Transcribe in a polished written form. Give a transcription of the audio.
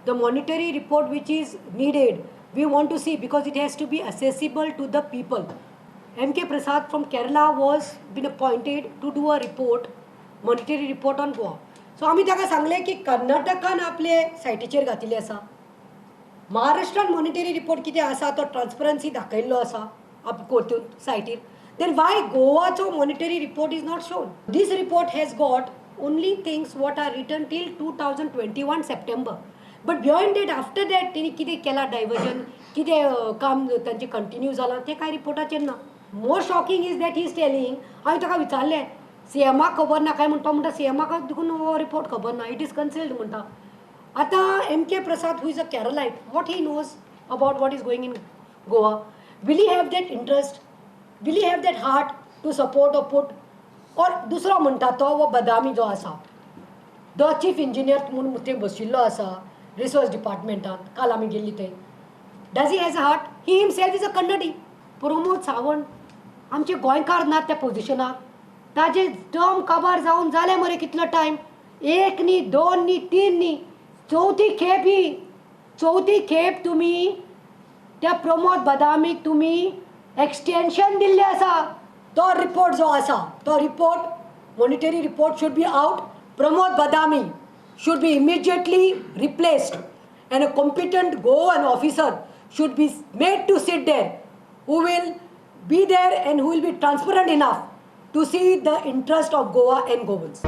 The monetary report which is needed, we want to see because it has to be accessible to the people. M K Prasad from Kerala was been appointed to do a report, monetary report on Goa. So आमी ताका सांगलें की कर्नाटकान आपले सायटीचेर घातिल्ले आसा, महाराष्ट्रान मॉनिटरी रिपोर्ट कितें आसा तो ट्रान्सपरन्सी दाखयल्लो आसा कोतून सायटीर, then why गोवाचो monetary report is not shown? This report has got only things what are written till 2021 September, but beyond that, after that तेणी कितें केलां, डायवर्जन कितें काम तांचें कंटिन्यू जालां तें कांय रिपोर्टाचेर ना. More shocking is that he is telling, हांवें ताका विचारलें सीएमाक खबर ना काय म्हणटा, म्हणटा सीएमाक देखून हो रिपोर्ट खबर ना, it is concealed म्हणटा. आतां M K Prasad, who is a Keralite, what he knows about what is going in Goa? Will he have that interest? Will he have that heart to support or put? Or दुसरो म्हणटा तो हो बदामी जो आसा, the chief engineer म्हूण थंय बशिल्लो आसा रिसोर्स डिपार्टमेंटान, काल आमी गेल्ली थंय, does he has a heart? He himself is a Kannadi. Pramod Sawant आमचे गोंयकार नात त्या पोजिशनाक, ताजे टर्म काबार जावन जालें मरे कितलो टायम, एक न्ही, दोन न्ही, तीन न्ही, चवथी खेप ही, चवथी खेप तुमी त्या प्रमोद बदामीक तुमी एक्सटेंशन दिल्लें आसा. तो रिपोर्ट जो आसा तो report, monetary report should be out. Pramod Badami should be immediately replaced and a competent Goan officer should be made to sit there, who will be there and who will be transparent enough to see the interest of Goa and Goans.